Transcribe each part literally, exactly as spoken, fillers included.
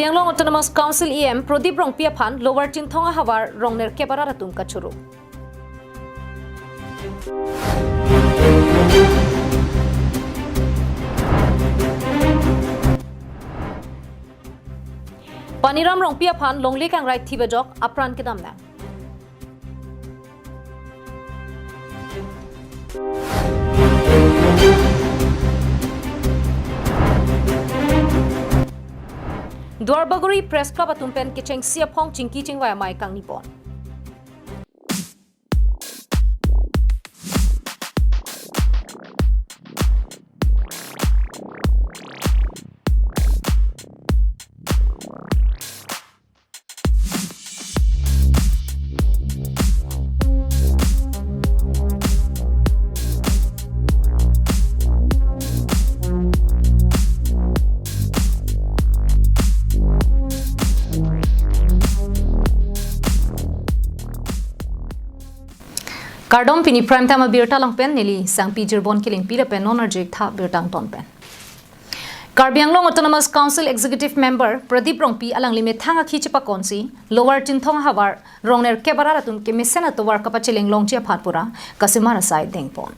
Anglong Autonomous Council E M Prodip Rongpi aphan Lower Chinthong ahavar rong nerkep arat atum kachoro. Paniram Rongpi aphan longle kangrai thip ajok apran kedam nang. Duarbagori Press Club atum pen kechengsi aphong chingki chingvai amei kangni pon. Kardom, pini Prime Time abirta along pen neli Sangpi Jirbon Kilingpi lapen non arjik tha birta angton pen. Karbi Anglong Autonomous Council Executive Member Prodip Rongpi alangli methang akhi chepakonsi Lower Chinthong ahavar rong nerkep arat atum kemesen atovar kapacheleng longji aphan pura kasemar asai dengpon.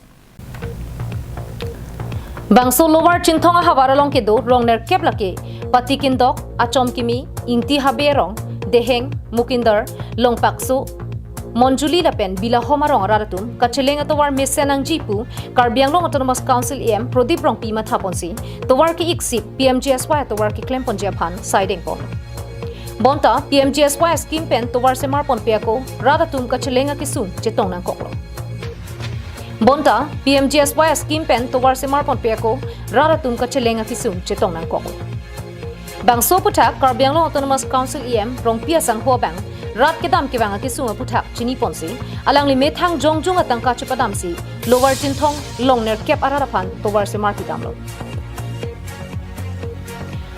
Bangso Lower Chinthong ahavar along kedo rong nerkep lake Patikindok, Achomkimi, Ingti Habe arong, Deheng, Mukindar, Longpakso, Monjuli lapen Bilahom arong arat atum kacheleng atovar mesen nangji pu Karbi Anglong Autonomous Council E M Prodip Rongpi mathaponsi tovar ke-iksik P M G S Y atovar keklem ponji aphan sai dengpon. Bonta P M G S Y scheme pen tovar semar ponpe ako rat atum kacheleng akesung chetong nangkoklo. Bonta P M G S Y scheme pen tovar semar ponpe ako rat atum kacheleng akesung chetong nangkoklo. Bangso aphuthak Karbi Anglong Autonomous Council E M Rongpi asangho abang rat kedam kevang akesung aphuthak chiniponsi alangli methang jongjung atangka chepadamsi Lower Chinthong long nerkep arat aphan tovar semar pidamlo.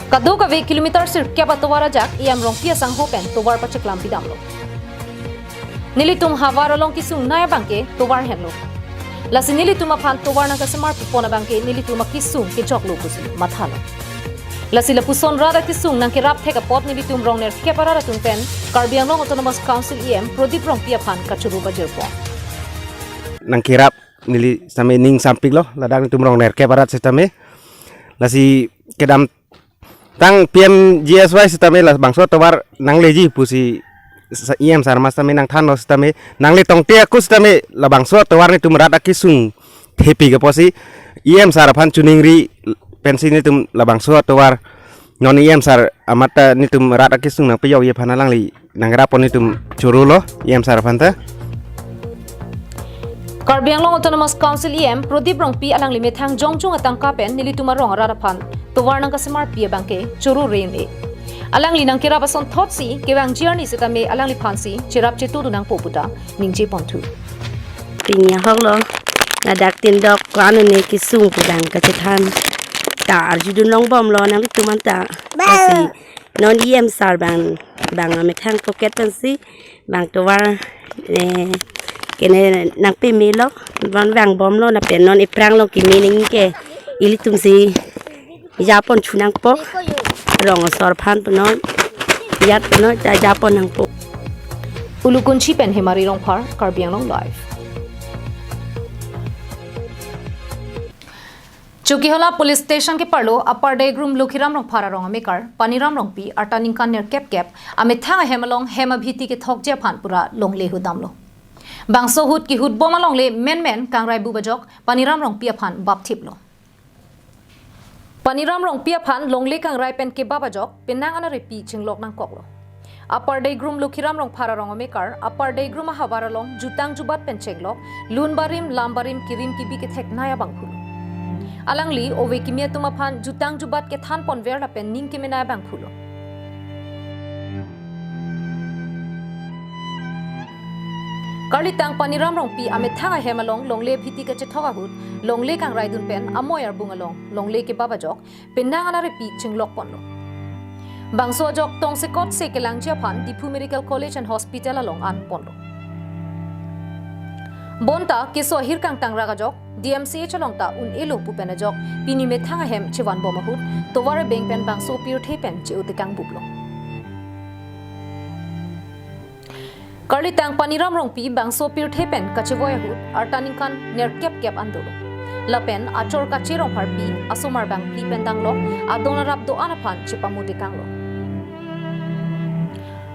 Kadokave kilometer sirkep atovar ajak E M Rongpi asangho pen tovar pacheklam pidamlo. Nelitum havar along kesung nai abangke tovar henlo. Lasi nelitum aphan tovar nangkasemar pipon abangke nelitum akesung kechoklo pusi mathalo. Lasi lapuson rat akesung nangkerap thek apot nelitum rong nerkep arat atum pen Karbi Anglong Autonomous Council E M Prodip Rongpi aphan kachoro pajirpon. Nangkerap neli sitame ning sampiklo, ladak nelitum rong nerkep arat sitame. Lasi kedamtang P M G S Y sitame labangso atovar nangleji pusi sa-, E M sar mas sitame nangthanlo sitame, nangle tongte ako sitame labangso atovar nelitum rat akesung thepik apotsi E M sar aphan choningri pensi nelitum labangso atovar non E M sar amat ta nelitum rat akesung nangpejokji aphan alangli nangrap pon nelitum chorolo E M sar aphan ta. Karbi Anglong Autonomous Council E M Prodip Rongpi alangli methang jongjung atangka pen nelitum arong arat aphan tovar nangkasemar pi abangke choro re-un-e. Alangli nangkerap asonthotsi kevangji arni sitame alangliphansi cherap chetudun nangpo puta ningje ponthu. Pini ahoklo, ladak tindok ko-an un-e kesung pu abang kachethan ta arjudun longbomlo nangtum anta. Lasi non E M sar abang, abang amethang pocket pensi abang tovar, eh, kene nangpemelo, van vangbomlo lapen non aphrang along keme nangke ilitumsi japon chu nangpo, rong asor aphan punon, jat punon, ja-, japon nangpo. Ulukunchi pen Hemari Rongphar, Karbi Anglong Live. Chokihola Police Station keparlo Upper Deigrum Lokhiram Rongphar arong amekar Paniram Rongpi arta ningkan nerkep kep amethang ahem along hem abhiti kethokji aphan pura longle ahut damlo. Bangso ahut kehutbom alongle menmen kangrai bup ajok Paniram Rongpi aphan bapthiplo. Paniram Rongpi aphan longle kangrai pen kebap ajok penang anarepi chinglok nangkoklo. Upper Deigrum Lokhiram Rongphar arong amekar Upper Deigrum ahavar along jutang jubat pen chinglok, lun barim lam barim kirim kibi kethek nai abang pulo. Alangli ove kimi atum aphan jutang jubat kethan ponver lapen ning kemenei abang pulo. Karlitang Paniram Rongpi amethang ahem along longle abhiti kachethok ahut longle kangraidun pen amoi arbung along longle kebap ajok penang anarepi chinglok ponlo. Bangso ajok tongsekot se kelangji aphan Diphu Medical College and Hospital along an ponlo. Bonta keso ahir kangtang rak ajok D M C H along ta un-elo pu pen ajok pini methang ahem chevanbom ahut tovar abeng pen bangso pirthe pen che-o tekang buplo. Karlitang Paniram Rongpi bangso pirthe pen kachevoi ahut arta ningkan nerkep kep an dolo. Lapen achor Kache Rongpharpi asomar bangphli pen danglok adon arap do-an aphan chepamutekanglo.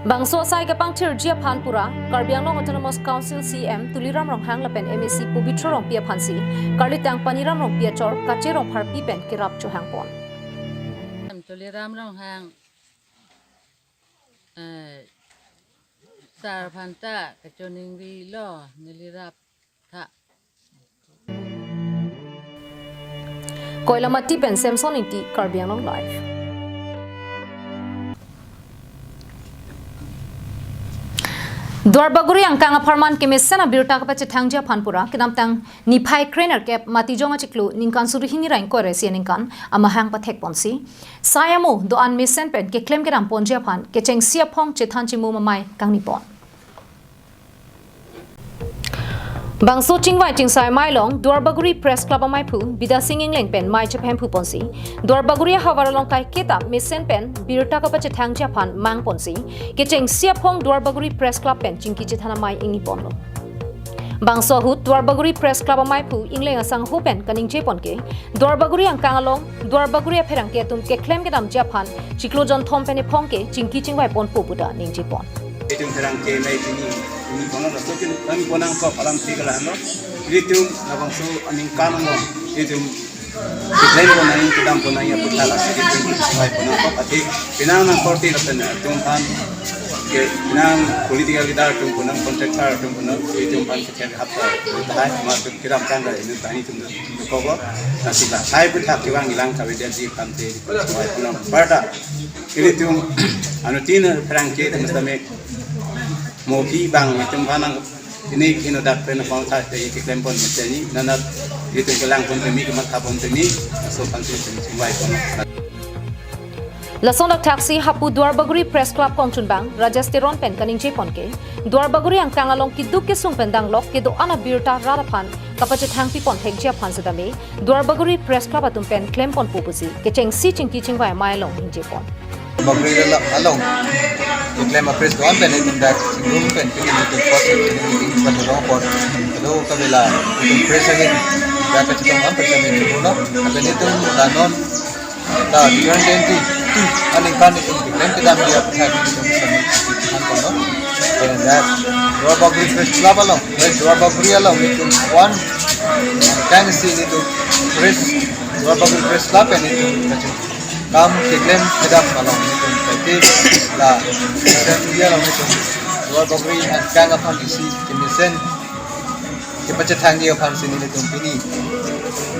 Bangso asai kepangthirji aphan pura Karbi Anglong Autonomous Council C E M Tuliram Ronghang lapen M A C Pobitro Rongpi aphansi karlitang Paniram Rongpi achor Kache Rongpharpi pen kerap chohangpon. Tuliram Ronghang, eh, sar aphanta kachoningri lo, neli rap tha. Koilamati pen Samson Ingti, Karbi Anglong Live. Duarbagori angkang apharman kemesen abirta kapachethangji aphan pura kedamtang niphai krenerkep Matijong achiklo ningkan suri hini ra ingkoi ra isi aningkan amahang pathekponsi sai amo do-an mesen pen keklem kedamponji aphan kechengsi aphong chethan chimum amei kangnipon. Bangso chingvai chingsai amei along Duarbagori Press Club amaiphu Bidya Sing Engleng pen mei chephemphuponsi Duarbagori ahavar along kaiketa mesen pen birta kapachethangji aphan mangponsi kechengsi aphong Duarbagori Press Club pen chingki chethan amei ingniponlo. Bangso ahut Duarbagori Press Club amaiphu Engleng asangho pen kaningjepon ke Duarbagori angkang along Duarbagori apherangke atum keklem kedamji aphan chiklo jonthom pen ephong ke chingki chingvaiponpo pu ta ningjepon. Itum pherangke mei pini, pini kono laso kin kami ponangkok alam tiga lahan lo. Itum labangso aningkan lo. Itum keklempon nangji, kedampon nangji aputhak lasi itum chingvaiponangkok, athe penang nangkorte lapen atum aphan ke penang political leader atum, penang contractor atum, penang itum aphan kecil hap tahai ma atum kiram kan da ini tani atum kobo nasi lahai aputhak kevang ilang kavedet ji aphan te chingvaiponang parta. Ilitum anuttin pherangke atum sitame mo aphi bang itum aphan nang ini kino dak pen pang tha te keklempon mesen ni nanat itum kelangpon temi, kemathapon temi, laso aphan te itum chingvaiponang. Lason dak thaksi hapu Duarbagori Press Club kongchunbang Rajesh Teron pen kaningjepon ke Duarbagori angkang along keduk kesung pen danglok kedo-an abirta rat aphan kapachethangpipon thekji aphan sitame Duarbagori Press Club atum pen klemponpo pusi kechengsi chingki chingvai amei along ningjepon. Bagori along, along keklem a-press do-an pen itum dak chingrum pen pini itum pot, pini itum pot do pot do kavela itum press ahin dak kachetong an pen kami itum lo, lapen itum la non la two thousand twenty-two aningkan itum keklem kedamji aputhak itum sami itum han kono. Then that Duarbagori Press Club along, Duarbagori along itum one time si itum press, Duarbagori Press Club pen itum kaching kam keklem kedam along itum kaike la social media along itum Duarbagori angkang aphan isi kemesen kepachethangji aphan si nelitum pini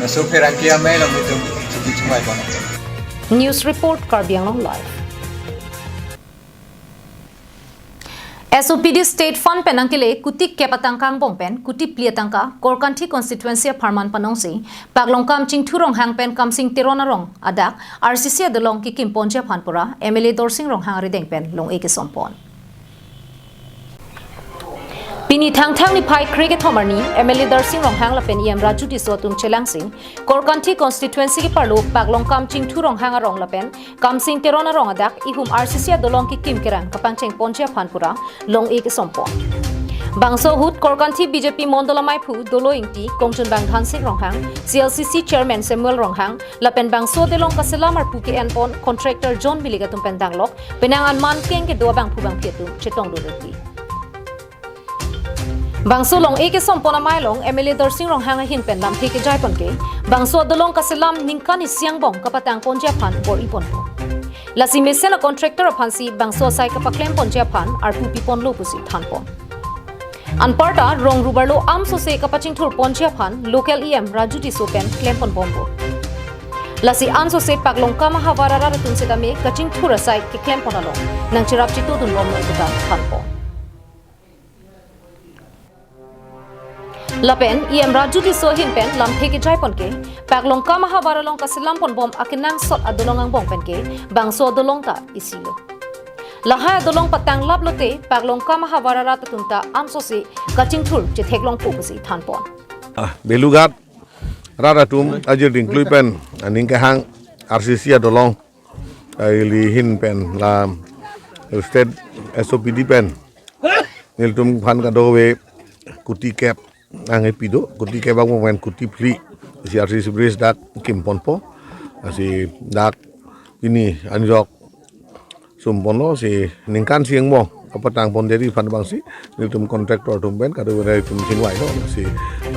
laso pherangke amei along itum chingki chingvaiponang. News report, Karbi Anglong Live. S O P D State Fund pen nangkele kuti kep atangka angbong pen kuti phli atangka Korkanthi constituency apharman panongsi Paklongkam Chingthur Ronghang pen Kamsing Teron arong adak R C C adolong kekimponji aphan pura M L A Dorsing Ronghang arideng pen long-e kesompon. Pini Thangthang niphai kre kethom arni M L A Dorsing Ronghang lapen E M Raju Tisso atum chelangsi Korkanthi constituency keparlo Paklongkam Chingthur Ronghang arong lapen Kamsing Teron arong adak ihum R C C adolong kekim kerang kapangchengponji aphan pura long-e kesompon. Bangso ahut Korkanthi B J P mondol amaiphu Dolo Ingti, kongchunbang Dhansing Ronghang, C L C C chairman Samuel Ronghang, lapen bangso adolong kaselam arpu ke-enpon contractor John Milik atum pen danglok penang anman keng kedo abangphu bangphi atum chetong dodoti. Bangso long-e kesompon amei along M L A Dorsing Ronghang ahin pen lamthe kejaipon ke bangso adolong kaselam ningkan isi angbong kapatangponji aphan bor-iponpo. Lasi mesen a-contractor aphansi bangso asai kapaklemponji aphan arpu piponlo pusi thanpon. Anparta rong rubarlo amsose kapachingthurponji aphan local E M Raju Tisso pen klemponbompo. Lasi ansose Paklongkam ahavar arat atum setame kachingthur asai keklempon along nangcherap chitudunbomlo puta thanpon. Lapen E M Raju Tisso ahin pen lamthe kejaipon ke Paklongkam ahavar along kaselamponbom akenangsot adolong angbong pen ke bangso adolong ta isilo. Lahai adolong patanglap lote Paklongkam ahavar arat atum ta ansose kachingthur chetheklongpo pusi thanpon. Ah, Belughat rat atum ajir dingklui pen aning kehang R C C adolong, ah, ili ahin pen la state S O P D pen Nelitum aphan kadokave kuti kep ang epi do, kuti kep abang pen kuti phli. Si R C C bridge dak kimponpo. Si dak pini anjok sumponlo, si ningkan isi angbong kapatangpon deri aphan abangsi nelitum contractor atum pen kadokave atum chingvai lo, si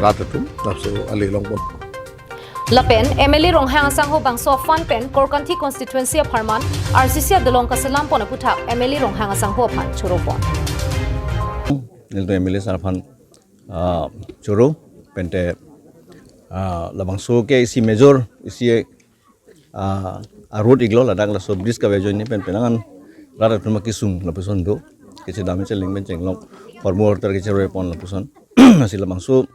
rat atum lapuson ale longpon. Lapen M L A Ronghang asangho bangso aphan pen Korkanthi constituency apharman R C C adolong kaselampon aputhak M L A Ronghang asangho aphan choropon. Nelitum M L A sir aphan, ah, choro pente, ah, labangso ke isi major, isi, ah, a-road iklo, ladak laso bridge kave ajoine pen penang an rat atum akesung lapuson do. Kechedam cheleng pen chenglok hormu hortar kecheroi pon lapuson. Lasi labangso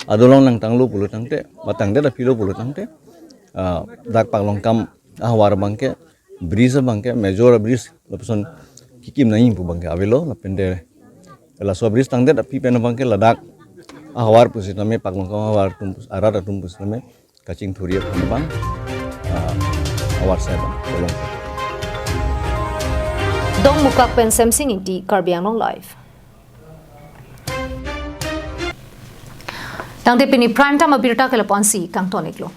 adolong nangtanglo pulo tangte, matangdet aphi lo pulo tangte, ah, dak Paklongkam ahavar abangke bridge abangke major bridge lapuson kekim nangji pu abangke avelo, lapente laso bridge tangdet aphi pen abangke ladak ahavar pusitame, Paklongkam ahavar atum pus-, arat atum pusitame kachingthurji aphan abang, ah, ahavar sai abang tolong. Dongmukak pen Semsing Ingti, Karbi Anglong Live. Tangte pini Prime Time abirta ke lapu-ansi kangton iklo.